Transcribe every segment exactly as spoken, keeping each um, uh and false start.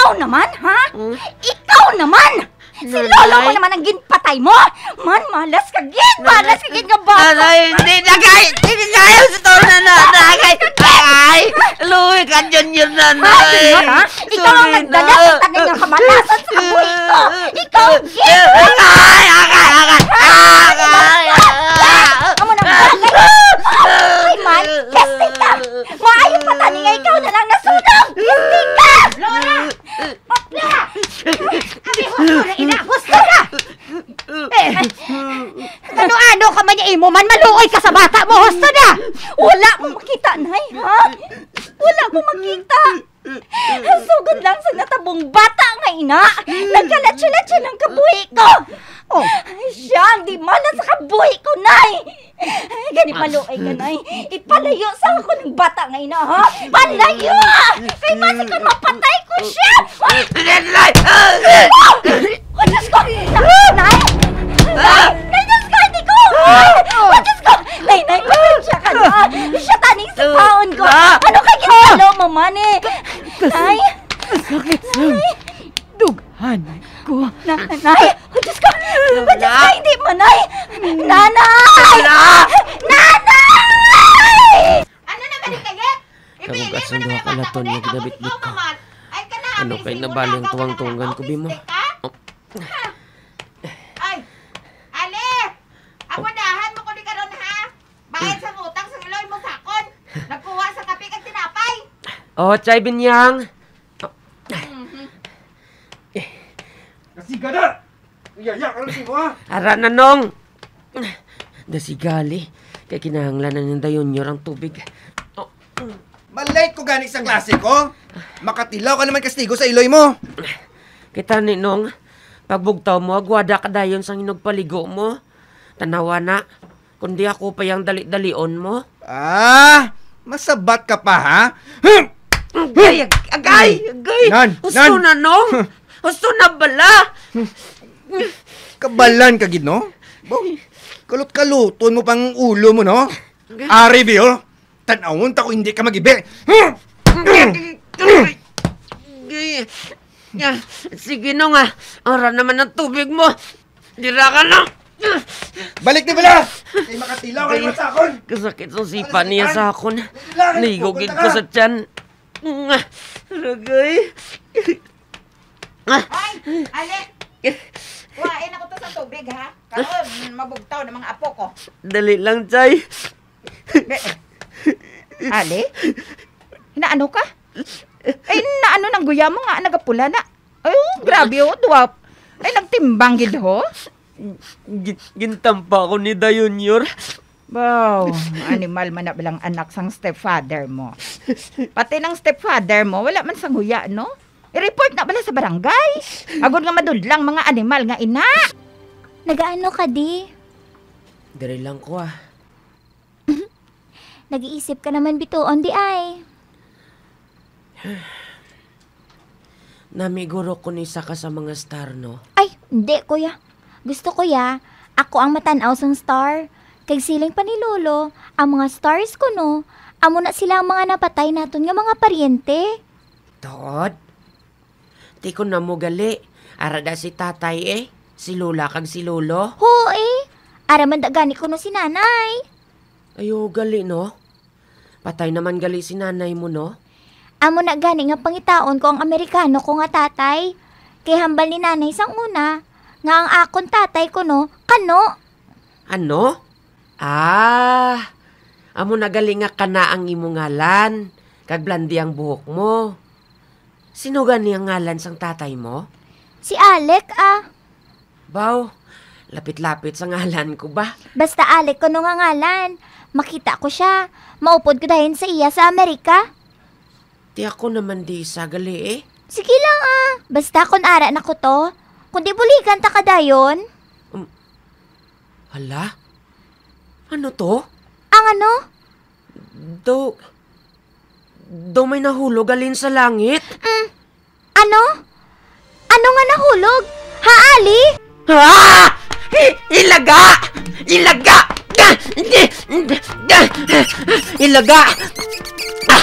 Ikaw naman, ha? Hmm? Ikaw naman! Si Nanay? Lolo mo naman ang ginpatay mo! Man, malas ka gid! Malas ka gid nga bata! Nanay, hindi na kay, hindi na kaya sa tao na na, na kay, ay, luwi ka, Junior, Nanay. Ha, Junior, ha? Ikaw ang Sorry nagdala na. Sa tanan nga kamalasan sa kabuhi ko! Ikaw, gid! Ay, ay, ay, ay, ay, ay, ay. Amo na, bagay. Ay, man, peste ka! Maayo pa tani nga ikaw na lang nasunog! Peste ka! Flora! Abi, husto na, ina! Husto na! Eh, ano-ano ka man niya imo man, maluoy ka sa bata mo! Husto na! Wala ko makita, Nay, ha? Wala ko makita! Sugod lang sa natabong bata nga ina, nagkalatsi-latsi ng kabuhi ko! Oh. Siya ang di mala sa kabuhi ko, Nay! Ay, gani maluoy ka, Nay. Ipalayo sa ako ng bata nga ina, ha? Palayo! Kay basi kon mapatay ko siya! Oh, Diyos ko! Nay! Nay! Nay, Diyos ko, hindi ko! Oh, Diyos ko! Nay, Nay, pasensya ka na. Siya taning sipaon ko. Ano kay ginhalo mo, man, eh? Nay! Sakit sa dughan ko. Na, na, Nay! Oh, Diyos ko! Oh, Diyos ko, hindi mo, Nay! Nanay! Nanay! Ano naman ni kaya? Ibili mo naman ang bata ko, Nay. Ako, ikaw naman. Ay, ka na, Ano kay nabali ang tuwang-tuwang ko, Bimo? Ay, Ali! Amo, dahan mo ko ni karon, ha? Bayad sa utang sa iloy mo sakon. Nagkuha sa kape kag tinapay. Oh, Chay Binyang. Mhm. Kasiga na! Yaya, ano si mo, ha? Ara na, Nong. Dasigali. Kay kinahanglan na ni Dayon Junior ang tubig. Oh. Malate ko gani sa klase ko. Makatilaw ka naman kastigo sa iloy mo. Kita ni, Nong. Pagbugtaw mo, agwada ka dayon sang hinugpaligo mo. Tanawa na. Kundi ako pa yang dali-dalion mo. Ah, masabat ka pa, ha? Agay, ag-, agay, agay. Nan, Husto nan. Na, Nong. Husto na bala. Kabalan ka gid, no? Bo, kalut-kaluton mo pang ulo mo, no? Ari, Biyo. Tan-awon ta ko hindi ka magibi. Agay. Ah, sige, Nong, ah. Ara naman ang tubig mo. Dira ka na. Balik ni bala! Kay makatilaw ka naman sa akon! Kasakit sa sipa niya sa akon. Naigo gid ko sa tiyan. Ragay. Ay, Alec! Kuhain ako to sa tubig, ha? Karon, mabugtaw na mga apo ko. Dali lang, Chay. Be-, Ali? Naano ka? Ay, naano nang guya mo nga nagapula na? Ay, oh, grabe, oh, duwa. Ay, nagtimbang gid, ho? Gi-, gintampa ko ni Da Junior. Wow, animal man na bilang anak sang stepfather mo. Pati nang stepfather mo, wala man sang huya, no? I-report na bala sa barangay. Agod nga madudlang mga animal nga ina. Nagaano ka, di? Diri lang ko, ah. Nag-iisip ka naman bituon, di ay? Nami guro kon isa ka sa mga star, no? Ay, hindi, kuya. Gusto ko, ya, ako ang matan-aw sang star. Kay siling pa ni Lolo, ang mga stars kuno, amo na sila ang mga napatay naton nga mga paryente. Tuod? Ti kon amo gali, ara da si tatay, eh, si Lola kag si Lolo. Ho, eh. Ara man da gani kuno si nanay. Ayo gali, no? Patay naman gali si nanay mo, no? Amo na gani nga pangitaon ko ang Amerikano ko nga tatay. Kay hambal ni nanay sang una, nga ang akon tatay kuno, Kano. Ano? Ah, amo na gali nga Kana ang imo ngalan, kag blandi ang buhok mo. Sino gani ang ngalan sang tatay mo? Si Alec, ah. Baw, lapit-lapit sa ngalan ko ba? Basta Alec kuno nga ngalan. Makita ko sia. Maupod ko dayon sa iya sa Amerika. Ti ako naman di isa gali, eh. Sige lang, ah. Basta kon ara na ko to. Kundi buligan ta ka dayon. Um, hala? Ano to? Ang ano? Do, do may nahulog halin sa langit? Mm. Ano? Ano nga nahulog? Ha, Ali? Ah! I-, ilaga! Ilaga! Ilaga! Ah!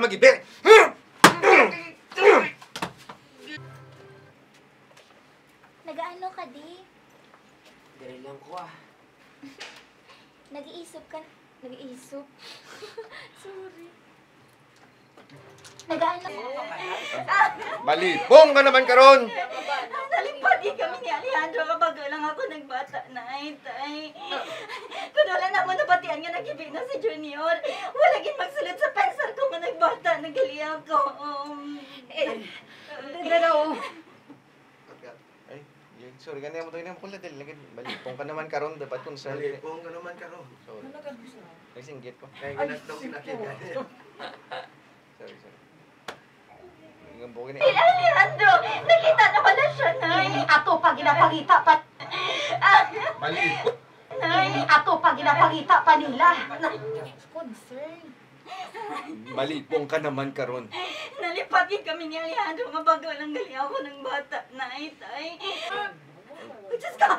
ka mag-ibi. Nagaano ka, di? Diri lang ko, ah. Nag-iisop ka, nag-iisop. Sorry. Nagaano? Malipong ka naman karon. Nalipati kami ni Alejandro nga bago lang ako nagbata, Nay, Tay. Kung wala na mo nabatian nga naghibi na si Junior, wala gid magsulod sa pensar ko nga nagbata na gali ako. Um, Eh, dalaw. Ay, yun, sorry, ganyan mo to, yun ang pula, dali, lagi, malipong ka naman karon, dapat kung sa Malipong ka naman karon. Sorry. Nagsinggit ko. Kaya Ay, ginagdaw siko. Nakita niya. Sorry, sorry. Yung bukin Si eh. Alejandro, nakita na pala siya, Nay. Ato pa ginapangita pa. Malipong. Nay. Ato pa ginapangita pa nila. Concern. Malipong ka naman karon. Nalipati kami ni Alejandro nga bago lang gali ako nagbata, Nay, Tay. Diyos ko!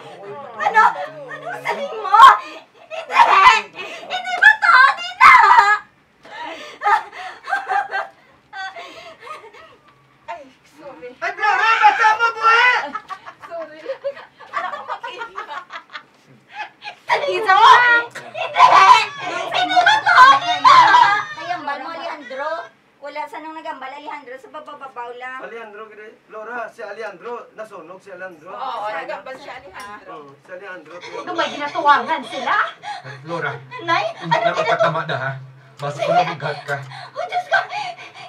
Ano? Ano ang saling mo? Hindi! Hindi ba to? Hindi na! Ay, sorry. Ay, Flora! Bata mo, buhi! Sorry. Anak ko, makinig. Isa mo! Hindi! Hindi na to! Hindi na! Kaya ba mo, Alejandro? Wala sa nang nagambal, Alejandro, sa bababaw lang. Alejandro, gid, Flora, si Alejandro, nasunog si Alejandro. Oo, nagambal si Alejandro. Oo, si Alejandro. Ano, may ginatuwangan sila? Flora, Nay, hindi ano na ginato- magpatama na, ha? Basta ko nabughat ka. Oh, Diyos ko!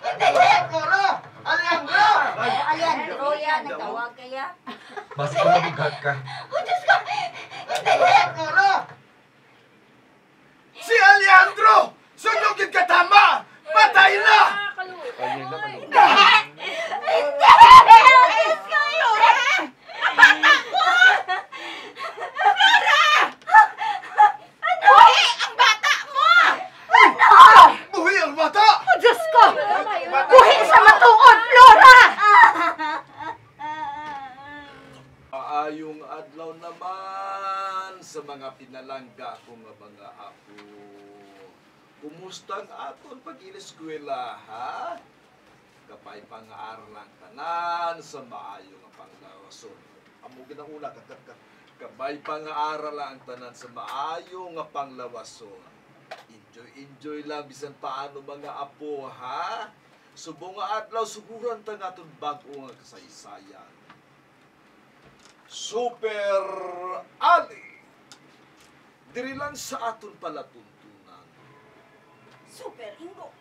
Hindi! Flora! Alejandro! Alejandro, yan, nagtawag kaya. Basta ko nabughat ka. Oh, Diyos ko! Hindi! Flora! Si Alejandro! Sunog gid ka tama! Patay na! Ay, yun naman. Hindi! Hindi! Diyos ko, hindi! Ang bata ko! Flora! Ano? Buhi ang bata mo! Ano? Buhi ang bata! Oh, Diyos ko! Buhi sa matuod, Flora! Maayong adlaw naman sa mga pinalangga ko nga mga apo. Kumusta ang aton pag-ineskwela, ha? Kabay pa nga aral ang tanan sa maayo nga panglawason. Amo gid ang una, ka, ka, ka, kabay pa nga aral ang tanan sa maayo nga panglawason. Enjoy, enjoy lang bisan paano, mga apo, ha? Subong nga adlaw, suguran ta nga aton bag-o nga kasaysayan. Super Ali. Diri lang sa aton palatuntunan. Super Ingo.